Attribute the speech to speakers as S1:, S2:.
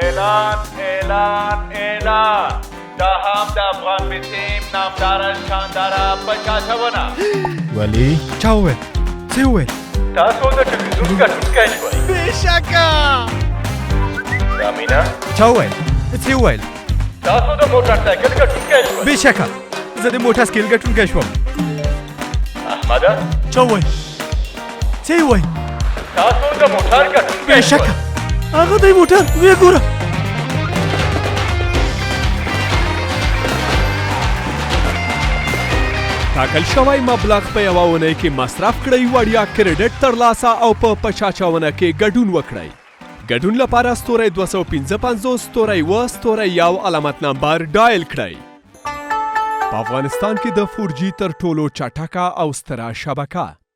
S1: اعلان اعلان اعلان، دا هم د افغان بیسیم نامداره شانداره پچاچونه.
S2: ولی
S3: چا وویل؟ څه یې وویل؟
S1: تاسو د ټلویزیون ګټونکی شوئ.
S3: بېشکه.
S1: رامینا،
S3: چا وویل؟ څه یې وویل؟
S1: تاسو د موټر سایکل ګټونکی شوئ.
S3: بېشکه، زه د موټر سایکل ګټونکی شوم.
S1: احمده،
S3: چا وویل؟ څه یې وویل؟
S1: تاسو د موټر ګټونکی.
S3: بېشکه، هغه دی موټر، ویې ګوره.
S4: ټاکل شوی مبلغ په یوه اونۍ کې مصرف کړئ، وړیا کریډټ ترلاسه او په پچاچونه کې ګډون وکړئ. ګډون لپاره ستوری 255 ستوری 7 ستوری 1 علامت نمبر ډایل کړئ. په افغانستان کې د 4G تر ټولو چټکه او ستره شبکه.